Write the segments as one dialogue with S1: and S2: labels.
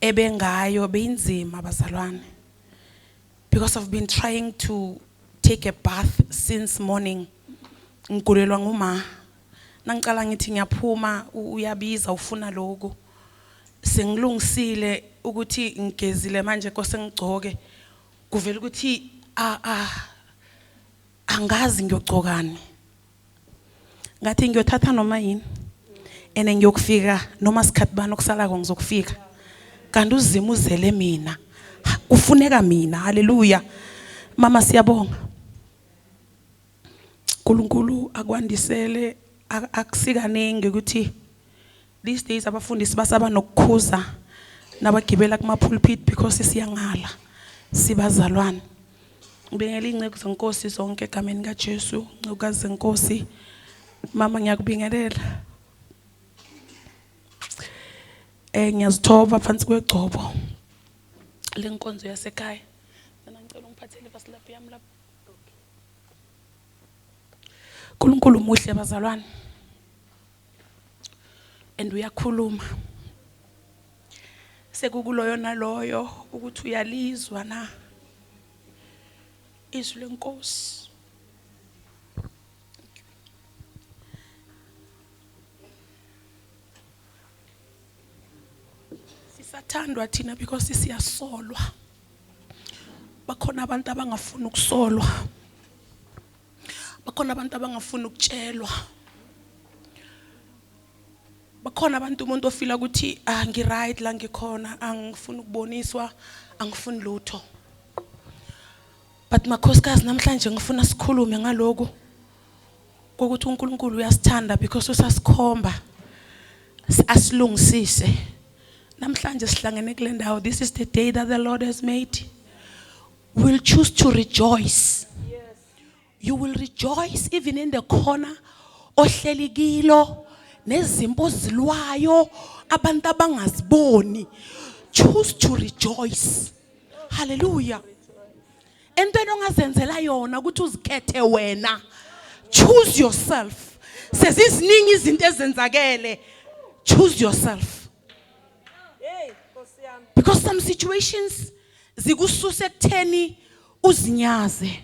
S1: Ebengayo beyinzima bazalwane. Because I've been trying to take a bath since morning. Ngigulelwa nguma. Nangicala ngithi ngiyaphuma uyabiza ufuna lokhu. Sengilungisile ukuthi ngigezile manje kose ngigcoke. Kuvela ukuthi a a angazi ngiyogcokani. Ngathi ngiyothatha noma yini. Ene ngiyokufika noma sikhathi bani okusalako ngizokufika. Kanti uZimu uzele mina. Kufuneka mina. Haleluya. Mama siyabonga. uNkulunkulu akwandisele akusikaningi ukuthi these days abafundisi basaba nokukhuza nabagibela kuma pulpit because siyangala sibazalwane. Ngibingelela inceku zenkosi zonke egameni kaJesu, ncekukazi zenkosi. Mama ngiyakubingelela. Eh ngiyazithoba phansi kwegcobo lenkonzo yasekhaya. Mina ngicela ungiphathele ivasilaphu yami lapho. uNkulunkulu muhle bazalwane. And uyakhuluma. Sekukuloyo naloyo ukuthi uyalizwa na izwi lenkosi. Sisathandwa thina because siyasolwa. Bakhona abantu abangafuni ukusolwa. Bakhona abantu abangafuni ukutshelwa. Bakhona abantu umuntu ofila ukuthi ah ngi right la ngikhona angifuni ukuboniswa angifuni lutho. But makhosikazi namhlanje ngifuna sikhulume ngaloku kokuthi uNkulunkulu uyasithanda because usasikhomba asilungisise. Namhlanje sihlangene kule ndawo this is the day that the Lord has made. We'll choose to rejoice. Yes. You will rejoice even in the corner ohleli kilo nezimpo zilwayo abantu abangaziboni. Choose to rejoice. Hallelujah. Entweni ongazenzela yona ukuthi uzikhethe wena. Choose yourself. Seziziningi izinto ezenzakele. Choose yourself.
S2: Hey, Nkosi yami.
S1: Because some situations zikususa ekutheni uzinyaze.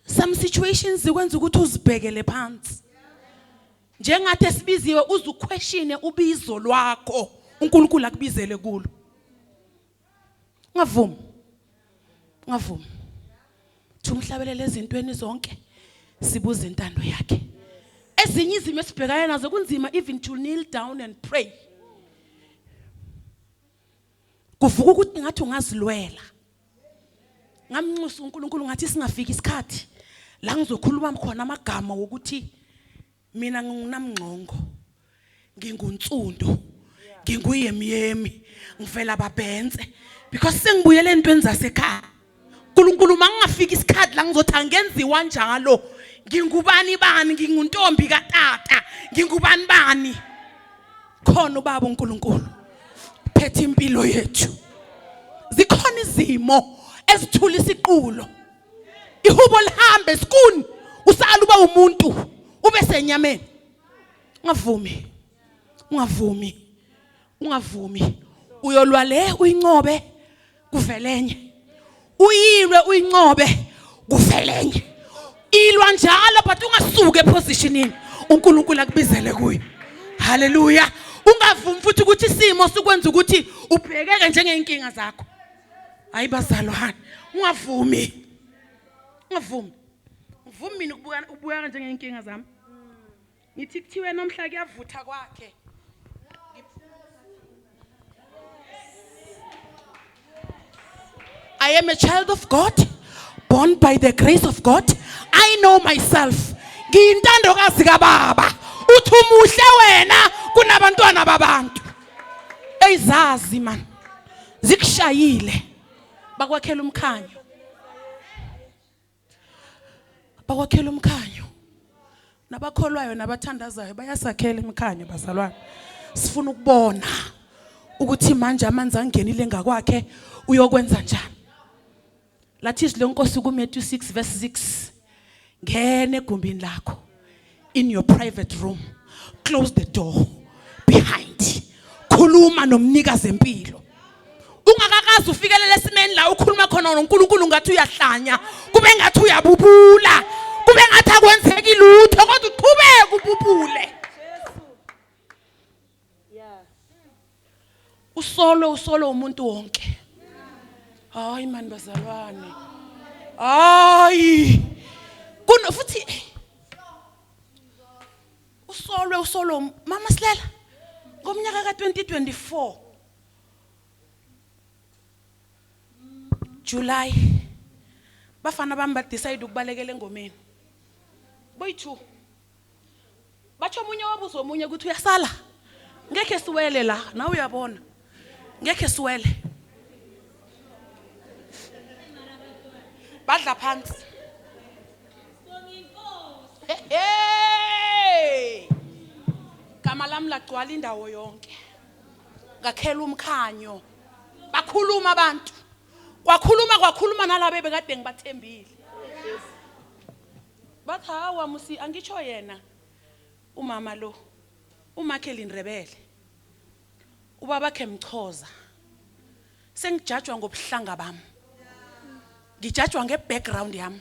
S1: Some situations zikwenza ukuthi uzibhekele phansi. Njengathi esibiziwe uzuquestione ubizo lwakho uNkulunkulu akubizele kulo. Ungavumi. Ungavumi. Thi umhlabelele ezintweni zonke sibuze intando yakhe. Ezinye izimo esibhekana nazo kunzima even to kneel down and pray. Kuvuka ukuthi ngathi ungazilwela. Ngamnxusa uNkulunkulu ngathi singafiki isikhathi la ngizokhuluma khona amagama wokuthi mina ngingunamngxongo ngingunsundu nginguyemyemi ngivela babhense because sengibuyele entweni zasekhaya uNkulunkulu mangingafika isikhathi la ngizothi angenziwa njalo ngingubani bani nginguntombi katata ngingubani bani khona ubaba uNkulunkulu phethe impilo yethu zikhona izimo ezithula isiqulo ihubo lihambe skuni usala uba umuntu ube senyameni ungavumi ungavumi ungavumi uyolwa le uyinqobe kuvelenye uyilwe uyinqobe kuvelenye ilwa njalo but ungasuki epositionini uNkulunkulu akubizele kuyo haleluya ungavumi futhi ukuthi isimo sikwenza ukuthi ubhekeke njengeenkinga zakho hayi bazalwane ungavumi ungavumi ngivumi mina ukubuka ukubukeka njengeenkinga zami ngithi kuthiwe namhla kuyavutha kwakhe I am a child of God, born by the grace of God. I know myself. Ngiyintandokazi kababa. Uthi umuhle wena kunabantwana babantu. Eyizazi man. Zikushayile. Bakwakhela umkhanyo. Bakwakhela umkhanyo. Nabakholwayo nabathandazayo bayasakhela imikhanyo bazalwane. Sifuna ukubona ukuthi manje amanzi angenile ngakwakhe uyokwenza njani. Lathi izwi lenkosi kuMatthew 6 verse 6 ngena egumbini lakho in your private room close the door behind. Khuluma nomnikazi empilo. Ungakakazi ufikelele esimeni la ukhuluma khona noNkulunkulu ngathi uyahlanya, kube ngathi uyabubula, kube ngathi akwenzeki lutho kodwa uqhubeke ububule. Usolo usolo umuntu wonke. Hayi mani bazalwane. Hayi. Kuno futhi usolwe usolo mama silela ngomnyaka ka2024 July bafana bami ba decide ukubalekela engomeni boyi2 Batsho omunye wabuza omunye ukuthi uyasala. Ngekhe siwele la, nawe uyabona. Ngekhe siwele. Badla phansi. Hey! Gama lami lagcwala indawo yonke. Ngakhela umkhanyo. Bakhuluma abantu. Kwakhuluma kwakhuluma nalabo ebekade ngibathembile. Bathi hawa musi angitsho yena umama lo umakhe lindrebele ubabakhe mchoza sengijajwa ngobuhlanga bami ngijajwa ngebackground yami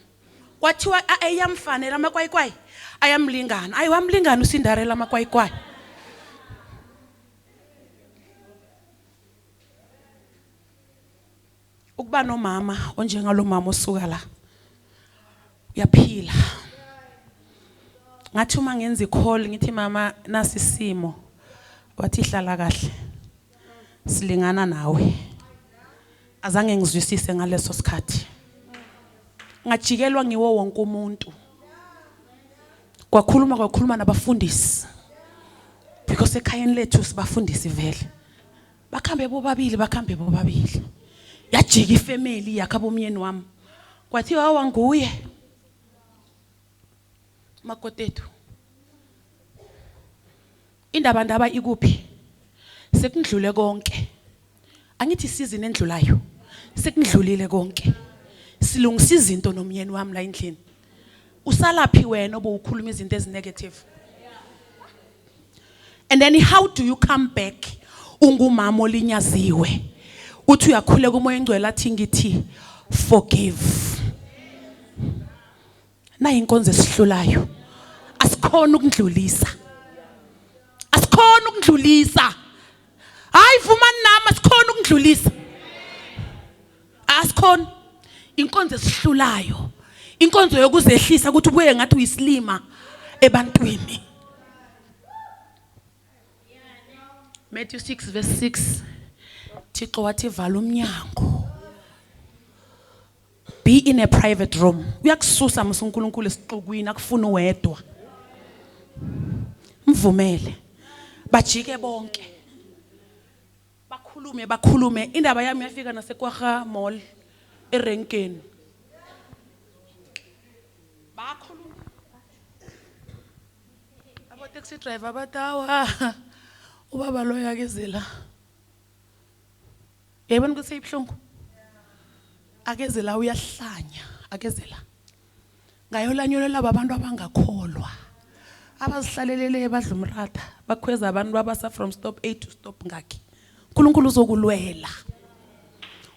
S1: kwathiwa ayamfanela amakwayikwayi ayamlingana ayi wamlingana usindarela amakwayikwayi Ukuba nomama onjengalo mama osuka la uyaphila. Ngathi uma ngenza i-call ngithi mama nasi isimo wathi hlala kahle silingana nawe. Azange ngizwisise ngaleso sikhathi. Ngajikelwa ngiwo wonke umuntu. Kwakhuluma kwakhuluma nabafundisi. Because ekhayeni lethu sibafundisi vele. Bakhambe bobabili bakhambe bobabili. Yajika ifamily yakhe abomyeni wami. Kwathiwa awa nguye. Makotethu. Indaba ndaba ikuphi? Sekundlule konke. Angithi season endlulayo. Sekundlulile konke. Silungisa izinto nomyeni wami la endlini. Usalaphi wena obukhuluma izinto ezinegative? And then how do you come back ungumama olinyaziwe? Uthi uyakhuleka umoya engcwele athi ngithi forgive. Nayi inkonzo esihlulayo. Asikhona ukundlulisa. Asikhona ukundlulisa. Hayi vumani nami asikhona ukundlulisa. Asikhona inkonzo esihlulayo. Inkonzo yokuzehlisa ukuthi ubuye ngathi uyisilima ebantwini. Matthew 6 verse 6 Thixo wathi vala umnyango. Be in a private room. Uyakususa musa uNkulunkulu esixukwini akufuna uwedwa. Mvumele. Bajike bonke. Bakhulume bakhulume indaba yami yafika naseKwaga Mall erenkeni. Bakhuluma. Abo taxi driver bathi awa ubaba loyo akeze la. Yayibona ukuthi seyibuhlungu. Akeze la uyahlanya, akeze la. Ngayolanyulwa laba abantu abangakholwa. Abazihlalelele badla umratha, bakhweza abantu babasa from stop A to stop ngakhi. uNkulunkulu uzokulwela.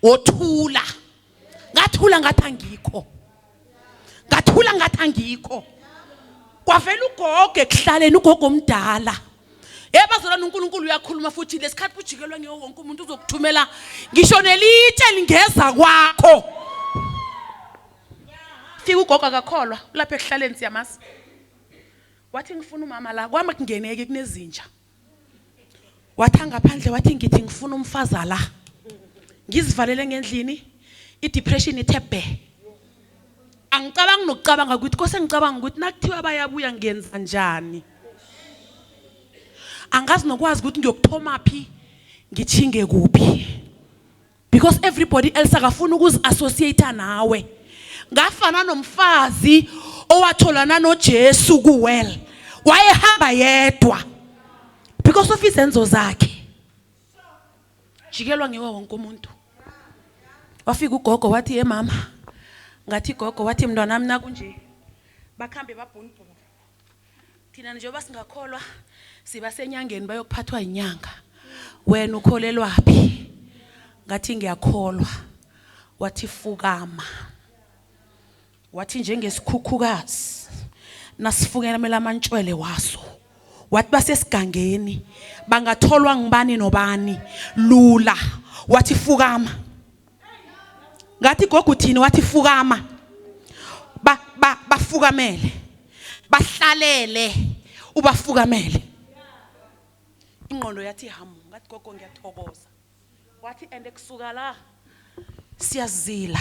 S1: Wothula. Ngathula ngathi angikho. Ngathula ngathi angikho. Kwavela ugogo ekuhlaleni ugogo omdala. Ebazalwane uNkulunkulu uyakhuluma futhi lesikhathi kujikelwa ngewo wonke umuntu uzokuthumela ngisho nelitshe lingeza kwakho. Fika ugogo akakholwa ulapha ekuhlaleni siyamazi. Wathi ngifuna umama la kwami kungeneki kunezinja. Wathi angaphandle wathi ngithi ngifuna umfaza la. Ngizivalele ngendlini i-depression ithe bhe. Angicabangi nokucabanga ukuthi kose ngicabanga ukuthi nakuthiwa bayabuya ngenza njani. Angazi nokwazi ukuthi ngiyokuthoma phi ngitjhinge kuphi. Because everybody else akafuni ukuzi-associate nawe. Ngafana nomfazi owatholana noJesu kuwell. Wayehamba yedwa. Because of izenzo zakhe. Jikelwa ngiwo wonke umuntu. Wafika ugogo wathi ye mama. Ngathi gogo wathi mntwanami nakunje. Bakhambe babhunubhunu. Thina njengoba singakholwa siba senyangeni bayokuphathwa inyanga. Wena ukholelwaphi? Ngathi ngiyakholwa. Wathi fukama. Wathi njengesikhukhukazi nasifukemela amantshwele waso. Wathi basesigangeni bangatholwa ngibani nobani lula. Wathi fukama. Ngathi gogo uthini? Wathi fukama. Ba ba bafukamele. Bahlalele ubafukamele. Ingqondo yathi hamu. Ngathi gogo ngiyathokoza. Wathi ende kusuka la siyazila.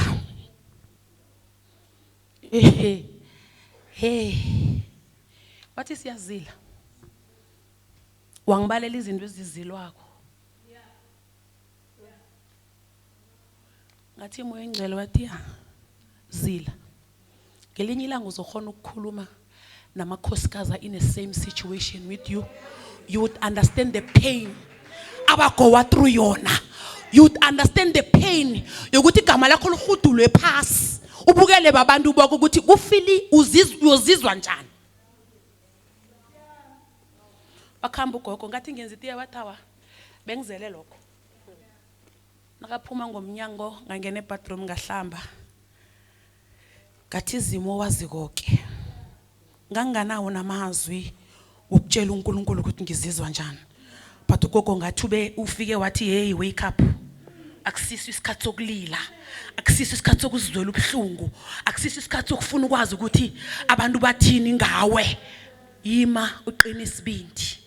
S1: Ehe. Hey. Wathi siyazila. Wangibalela izinto ezizilwako. Ngathi moya engcwele wathi ya zila. Ngelinye ilanga uzokhona ukukhuluma namakhosikazi in the same situation with you. You would understand the pain abagowa through yona. You would understand the pain yokuthi igama lakho lihudulwe phasi. Ubukele babantu bonke ukuthi kufili uzizwa uyozizwa njani. Wakhamba ugogo ngathi ngenza itiye wathi awa bengizele lokho. Nakaphuma ngomnyango ngangena ebathroom ngahlamba. Ngathi izimo wazi konke. Nganginganawo namazwi wokutshela uNkulunkulu ukuthi ngizizwa njani. But ugogo ngathi ube ufike wathi hey wake up. Akusiso isikhathi sokulila. Akusiso isikhathi sokuzizwela ubuhlungu. Akusiso isikhathi sokufuna ukwazi ukuthi abantu bathini ngawe. Yima uqine isibindi.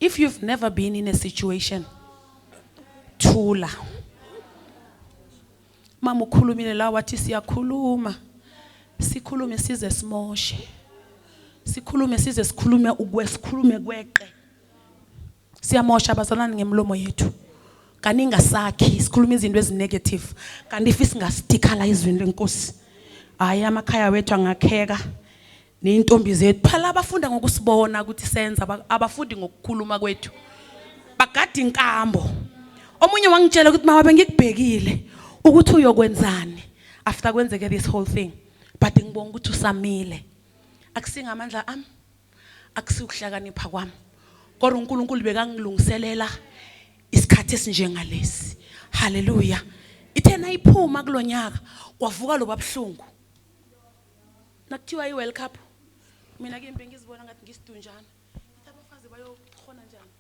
S1: If you've never been in a situation, thula. Mama ukhulumile la wathi siyakhuluma. Sikhulume size simoshe. Sikhulume size sikhulume ukwesikhulume kweqe. Siyamosha abazalwane ngemlomo yethu. Kaningi asakhi sikhuluma izinto ezinegative. Kanti if singastikha la izwini lenkosi. Hayi amakhaya wethu angakheka. Neyintombi zethu phela abafunda ngokusibona ukuthi senza abafundi ngokukhuluma kwethu. Bagada inkambo. Omunye wangitshela ukuthi mama bengikubhekile ukuthi uyokwenzani after kwenzeke this whole thing. But ngibonga ukuthi usamile. Akusingamandla ami. Akusikuhlakanipha kwami. Kodwa uNkulunkulu bekangilungiselela isikhathi esinjengalesi. Hallelujah. Ithe nayiphuma kulonyaka kwavuka loba buhlungu. Nakuthiwa i-World Cup mina ke ngizibona ngathi ngisidunjana. Ithi abafazi bayokhona njani?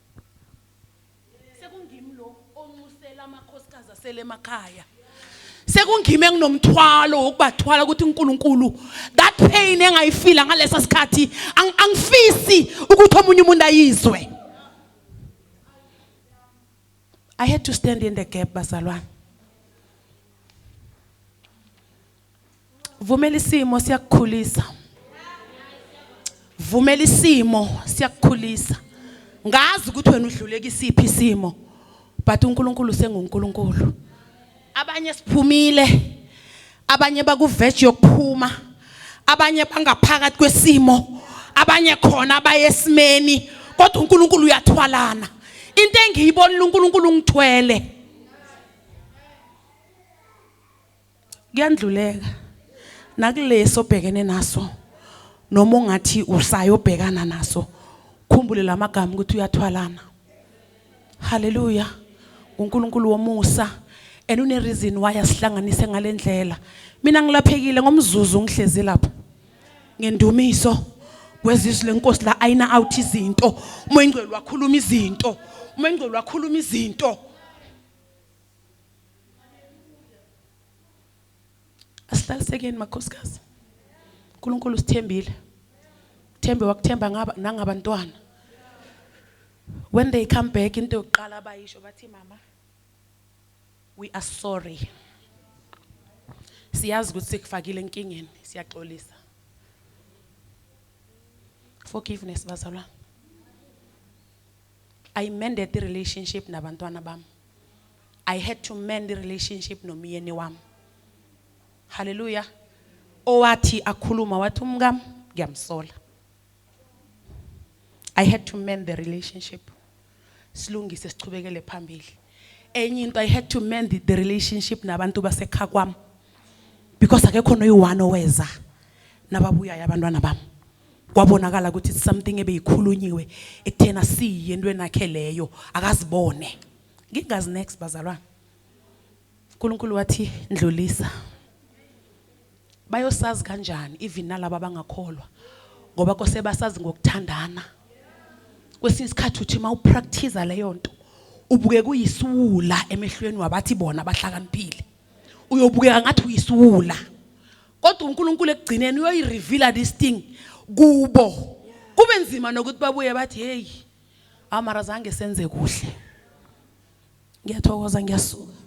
S1: Sekungimi lo onxusela amakhosikazi asele emakhaya. Sekungimi enginomthwalo wokubathwala ukuthi uNkulunkulu that pain engayifila ngalesa sikhathi angifisi ukuthi omunye umuntu ayizwe. I had to stand in the gap bazalwane. Vumela isimo siyakukhulisa. Vumela isimo siyakukhulisa. Ngazi ukuthi wena udluleka isiphi isimo but uNkulunkulu senguNkulunkulu. Abanye siphumile, abanye bakuverge yokuphuma, abanye bangaphakathi kwesimo, abanye khona bayesimeni kodwa uNkulunkulu uyathwalana. Into engiyibonile uNkulunkulu ungithwele. Kuyandluleka nakuleso obhekene naso noma ungathi usayobhekana naso khumbule lamagama ukuthi uyathwalana. Haleluya. uNkulunkulu womusa and une reason why asihlanganise ngalendlela. Mina ngilaphekile ngomzuzu ngihlezi lapha. Ngendumiso kwezizwi lenkosi la ayina out izinto. Umoya ingcwele wakhuluma izinto. Umoya ingcwele wakhuluma izinto. Asihlalisekeni makhosikazi. uNkulunkulu usithembile. Thembe wakuthemba ngaba nangabantwana. When they come back into yokuqala abayisho bathi mama we are sorry. Siyazi ukuthi sikufakile enkingeni siyaxolisa. Forgiveness bazalwane. I mended the relationship nabantwana bami. I had to mend the relationship nomyeni wami. Hallelujah. Owathi akhuluma wathi umkami ngiyamsola. I had to mend the relationship. Silungise sichubekele phambili. Enye into I had to mend the relationship nabantu basekhaya kwami. Because akekho noyi-one oweza nababuyayo abantwana bami. Kwabonakala ukuthi it's something ebeyikhulunyiwe ekuthena siye entweni akhe leyo akazibone. Ngingazi next bazalwane. uNkulunkulu wathi ndlulisa. Bayosazi kanjani even nalabo abangakholwa ngoba kose basazi ngokuthandana. Kwesinye isikhathi uthi uma upractice leyo nto ubuke kuyisiwula emehlweni wabathi bona bahlakaniphile. Uyobukeka ngathi uyisiwula. Kodwa uNkulunkulu ekugcineni uyoyireveala this thing kubo. Kube nzima nokuthi babuye bathi hey amara zange senze kuhle. Ngiyathokoza ngiyasuka.